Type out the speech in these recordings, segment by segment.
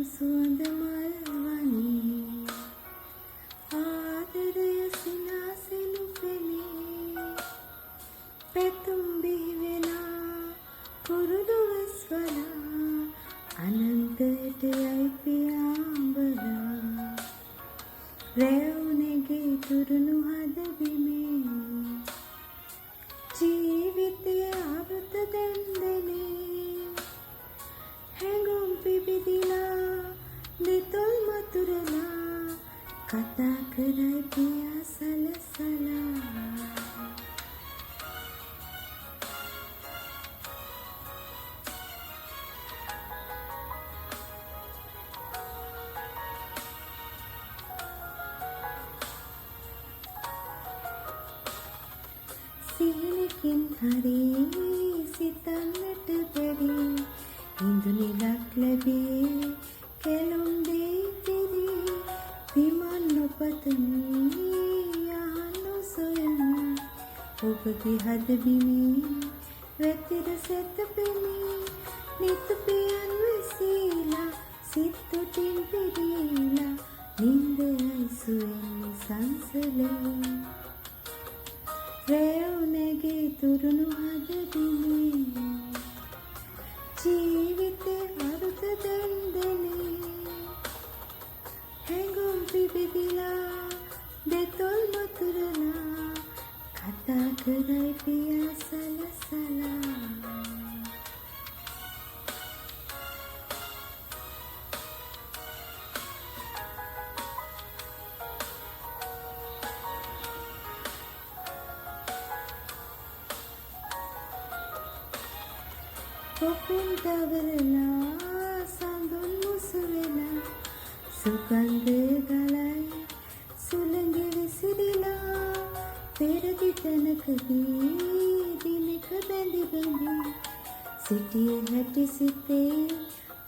සුවඳ මල් වනේ ආදරය සිනාසෙනු පෙනේ පැතුම් බිහි වෙලා කුරුළු වෙස්වලා අනන්තයට යයි පියාඹලා රැව් නැගී තුරුණු හද බිමේ ජීවිතය අරුත දැන්දෙනේ හැඟුම් පිබිදිලා දෙතොල් මතුරලා කතා කරයි පියා සලසලා. සිහිනකින් හරි සිතන්නට බැරි ඉඳුනිලක් ලැබී කෙලුම් දෙයි පිරි විමන් නොපතමි යහන් නොසොයමි ඔබගේ හදබිමේ වැතිර සැත පෙමි නිතුපියන් වෙසීලා සිත් තුටින් පිරීලා නින්ද ඇසුවෙන් සංසලේ රැව් නැගී තුරුණු හද බිමේ ජීවිතේ අරුත දැන්දෙනේ හැඟුම් පිබිදිලා දෙතොල් මතුරලා කතා කරයි පියා සලසලා. පොකුන් තවරලා සඳුන් මුසු වෙලා සුගන්ධ ගලයි සුළඟ විසිරිලා පෙරදි තැනකදී දිනක බැඳි බැඳි සිටිය හැටි සිතේ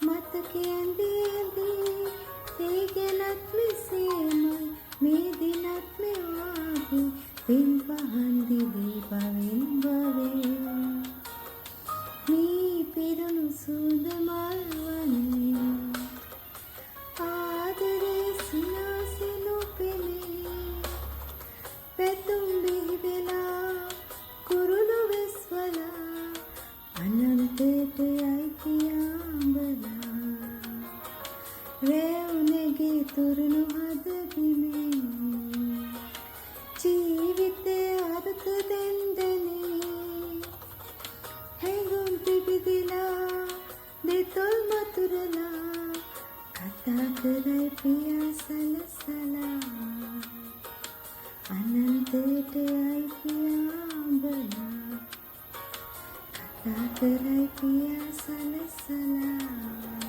මතකය ඇඳි ඇඳි ඒ ගැනත් මෙසේමයි මේ දිනත් මෙවාගේ පෙම් පහන් දිවේ බවෙන් බවේ මී පිරුණු සුවඳ මල් වනේ ආදරේ සිනාසෙනු පෙනේ පැතුම් බිහි වෙලා කුරුළු වෙස්වලා අනන්තයට යයි පියාඹලා රැව් නැගී තුරුණු හද බිමේ ජීවිතය අරුත දැන්දෙනේ හැඟුම් පිබිදිලා දෙතොල් මතුරලා කතා කරයි පියා සලසලා අනන්තයට යයි පියාඹලා කතා කරයි පියා සලසලා.